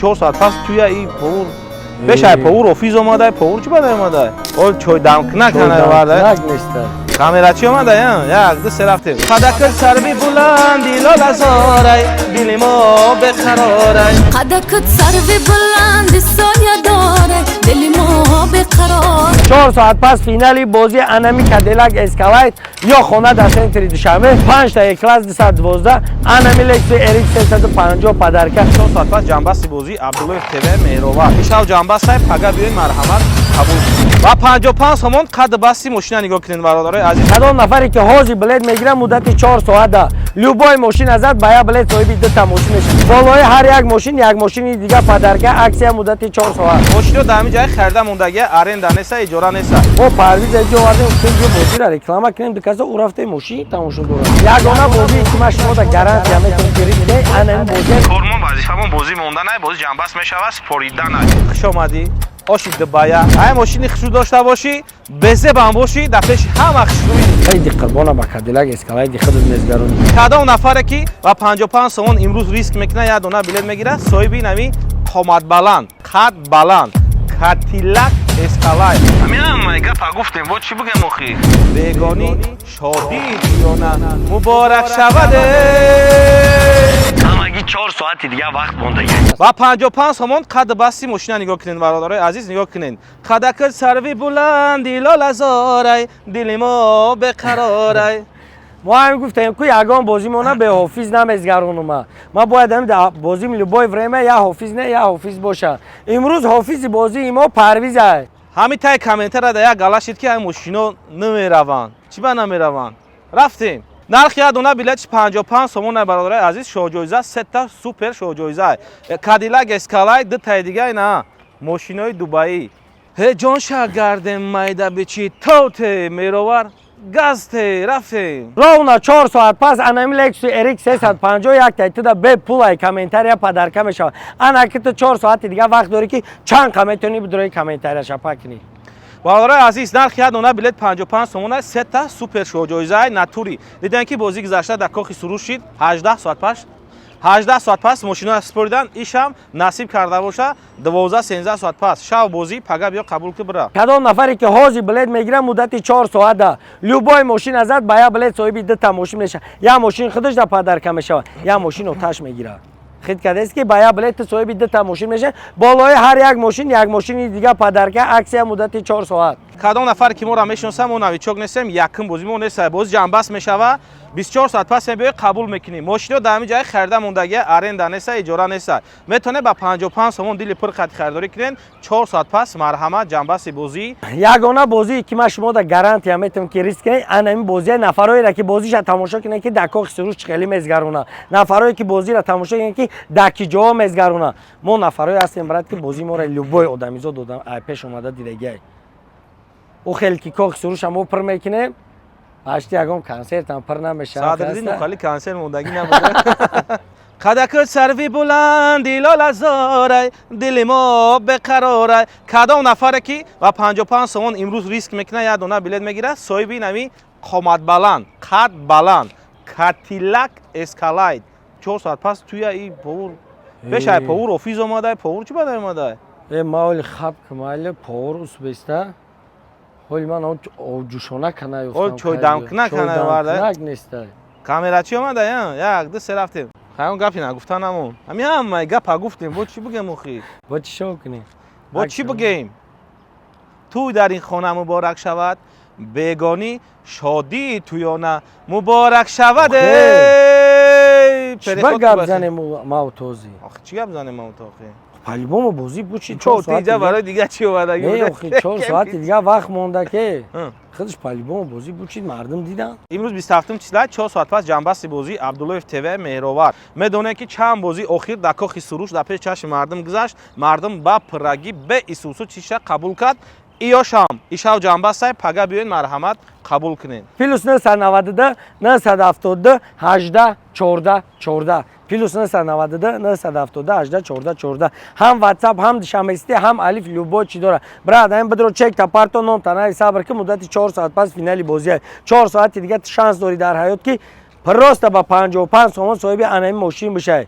4 соат пас туя и повур бешай, повур офиз омадай. Повур чӣ бадай омадай? Ол чойдамкунак овардай. Камерачи омада. Як, ду, се, рафтем. Қадакат сарви буланди лолазорай, дили мо беқарорай. Қадакат сарви буланди соя дорай, дили мо беқарор. 4 соат пас финали бозии анами Кадиллак Эскалейд ё хона дар центри Душанбе, панҷта Е-класс 212, анами Лексус RX 350 подарка. 4 соат пас ҷамъбасти бозии Абдуллоев ТВ Меҳровар. Ишав ҷамъбастай, пага биёед, марҳамат, қабул ва 55 сомон қадди басти мошина. Нигоҳ кунед, бародарои азиз. Кадом нафаре ки ҳозир билет мегирад, муддати 4 соата любой мошина зад, ба як билет соҳиби дута мошин мешавад. Болои ҳар як мошин як мошини дига подарка, аксия муддати 4 соат. Мошино дар ҳамин ҷай харида мондагия, аренда неста, иҷора неста. Мо Парвиз эҷо овардем, гуфтем, ҷо бозира реклама кунем, дуказа ӯ рафте мошин тамошо дорад. Ягона бозие ки ман шумо да гарантия метавонам, ки риск анами бозия. Кормон, вазифамон бозӣ монда най, бозӣ ҷамъбаст мешавад, спорида най. Хуш омадӣ, оши дубая. Ай мошини хушрӯ дошта бошӣ, безебам бошӣ, дар пеши ҳама хушрӯӣ. Хайди қурбона, ба Кадиллак Эскалейди худат мезгаронӣ. Кадом нафаре ки ба 55 сомон имрӯз риск мекунад, як дона билет мегирад, соҳиби нави қоматбаланд, қад баланд Кадиллак Эскалайд. Ҳамин гапа гуфтем, бо чӣ бигем охи? Бегонӣ шодии туёна муборак шаваде. Ҳамагӣ 4 соати дига вақт мондагӣ. Ва 55 сомон қадди басти мошина. Нигоҳ кунед, бародарои азиз, нигоҳ кунед. Қадакат сарви буланди лолазорай, дили мо беқарорай. Мо ҳамин гуфтем, ку ягон бозимона бе ҳофиз намезгаронума. Ман бояд ҳамин бозим любое время я ҳофиз, не, я ҳофиз боша. Имрӯз ҳофизи бозии мо Парвизай. Ҳамин таи комментара да як гала шид, ки ҳамин мошино намераванд. Чӣ ба намераванд? Рафтем. Нархи як дона билетиш 55 сомон, бародарои азиз. Шоҳҷоиза сета супер шоҳҷоиза: Кадиллак Эскалайд, дутаи дига ина мошинои дубаӣ. Ҳе ҷон, шагардем, майда бичи тоте меровар газте, рафтем. Ровно 4 соат пас анами Lexus RX 351 тайтуда бепулай комментария подарка мешавад. Ана ки ту 4 соати дига вақт дорӣ, ки чанд қа метавонӣ бидурои комментария шапа кунӣ. Бародарои азиз, нархи як дона билет 55 сомон аст, сета супер шоҳҷоизаи натури. Дидем, ки бозӣ гузашта дар Кохи Суруш шид. 18 соат пас, 18 соат пас мошиноро супоридан. Ишам насиб карда боша, 12, 13 соат пас шав бозӣ, пага биё, қабул ки бира. Кадом нафаре ки ҳозир билет мегирад, муддати 4 соата любой мошина зад, ба як билет соҳиби дута мошин мешавад. Як мошин худаш да подарка мешавад, як мошин оташ мегирад. Хит кардест, ки ба як билет ту соҳиби дута мошин мешавад. Болои ҳар як мошин як мошини дига подарка, аксия муддати 4 соат. Кадом нафаре ки моро мешиносам, мо новичок нестем, якум бозӣ мо нест. Бози ҷамъбаст мешава, 24 соат пас мебиёй, қабул мекунем. Мошино дар ҳамин ҷай харида мондагия, аренда неста, иҷора неста. Метавонед ба 55 сомон дили пур қати харидорӣ кунед. 4 соат пас, марҳамат, ҷамъбасти бозӣ. Ягона бозие ки ман шумо да гарантия метавонам, ки риск кунед, анами бозия. Нафароеро ки бозиша тамошо кунед, ки дар Кохи Суруш чӣ хеле мезгарона, нафарое ки бозиро тамошо кунед, ки дар ки ҷоҳо мезгарона. Мо нафарое ҳастем, брат, ки бозии моро любой одамизод пеш омада дидагиай. Ӯ хеле ки Кохи Суруша мо пур мекунем, ҳашти ягон консертам пур намешавад. Садриддин Нухали консерт мондагӣ набуда. Қадакат сарви буланди лолазорай, дили мо беқарорай. Кадом нафаре ки ба 55 сомон имрӯз риск мекунад, як дона билет мегирад, соҳиби нави қоматбаланд, қад баланд Кадиллак Эскалайд. 4 соат пас туя и повур бешай, повур офиз омадай. Повур чӣ бадай омадай? Э, маоли хаб кмайли повур усбеста. Ҳоли ман ҷӯшона канаёфтам. Ҳол чойдамкунак канаёварда. Чойдамкунак нестай. Камерачи омада. Як, ду, се, рафтем. Ҳамон гапи нагуфта намон. Ҳамин ҳамаи гапа гуфтем, бо чӣ бигем охи? Бо чӣ шо кунем? Бо чӣ бигем? Тӯй дар ин хона муборак шавад, бегонӣ шодии туёна муборак шавад. Чӣ ба гап занем маутози? Чӣ гап занем маутохи? По-любому бозӣ бучи. Чо тиҷа барои дига чӣ омадаги? Не, охи, 4 соати дига вақт монда, ке худаш по-любому бозӣ бучид, мардум дидан. Имрӯз 27 числа, 4 соат пас ҷамъбасти бозии Абдуллоев ТВ Меҳровар. Медонем, ки чанд бозии охир дар Кохи Суруш дар пеши чашми мардум гузашт, мардум ба пуррагӣ бе исусу чиша қабул кард. Иёшам ишав ҷамъбастай, пага биёед, марҳамат, қабул кунед. Плюс 992 972 18 14 14, плюс 992 972 18 14 14. Ҳам WhatsApp, ҳам Душанбе, ҳам Алиф, любой чӣ дора, брат, ҳам бидро чек та парто ном танаи. Сабр ки муддати 4 соат пас финали бозия. 4 соати дига шанс дорӣ дар ҳаёт, ки просто ба 55 сомон соҳиби анами мошин бишай.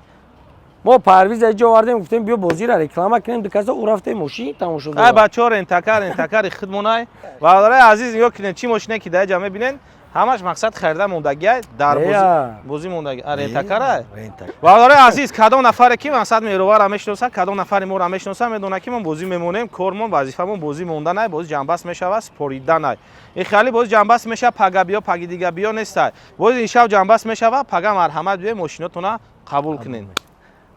Мо Парвиз ҷо овардем, гуфтем, биё, бозиро реклама кунем, ду каса ӯ рафтем, мошин тамошо Ай дорад. Бачаҳо, рентакар, рентакари худмонай. Бародарои азиз, нигоҳ кунед, чӣ мошине ки дар ҷа мебинен, ҳамаш мақсад харида мондагиай, дар Ея. бозӣ мондаги. А, рентакарай. Рентакар. Бародарои азиз, кадом нафаре ки мақсад Меҳровара мешиноса, кадом нафари моро мешиноса, медона, ки мо бозӣ мемонем. Кормон, вазифамон бозӣ монданай. Бозӣ ҷамъбаст мешава, спориданай. Ин хеле бозӣ ҷамъбаст мешава, пага биё, паги дига биё нестай. Бози ин шаб ҷамъбаст мешава, пага марҳамат, биё, мошинотона қабул кунед.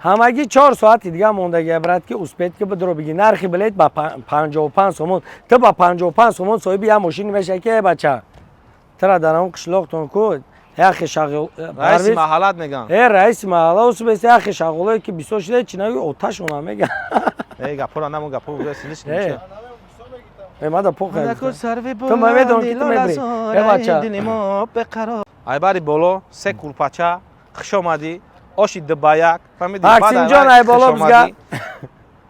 Ҳамагӣ 4 соати дига мондагия, брат, ки успеть ки бидро биги. Нархи билет ба 55 сомон. Ту ба 55 сомон соҳиби як мошин мешавӣ, ки э бача, тура дар ҳамон қишлоқтон ку яхе шағол Раиси маҳаллат меган. Э, раиси маҳалла усубест. Яхе шағолое ки бисёр шуда, чи нагӯ, оташона мега. Э, гапора намо, гапо. Э, э, мада похай. Сарви Ту ма медонам, ки ту мебри. Э, бача. дили мо беқарор. Айбари боло се курпача, хуш омадӣ, оши дубаяк, фаҳмидӣ? Максимҷон, Баъд ай боло хуш бизга. омадӣ.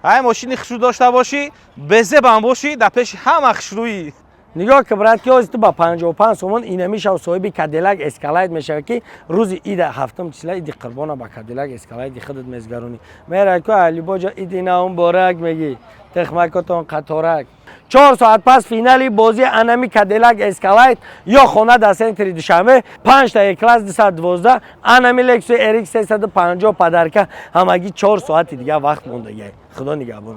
Ай мошини хушрӯ дошта бошӣ, безебам бошӣ, дар пеши ҳама хушрӯӣ. Нигоҳ ки, брат, ки ҳозир ту ба 55 сомон инамишав соҳиби Кадилак Эскалайд мешавӣ, ки рӯзи ида, ҳафтум числа, иди қурбона, ба Кадилак Эскалайди худат мезгаронӣ. Мерай ку алибоҷа, иди наум борак мегӣ, техмакотон қаторак. 4 соат пас финали бозии анами Кадилак Эскалайд ё хона дар центри Душанбе, панҷта Е-класс 212, анами Лексус RX 350 подарка. Ҳамагӣ 4 соати дига вақт мондагиай. Худо нигаҳбон.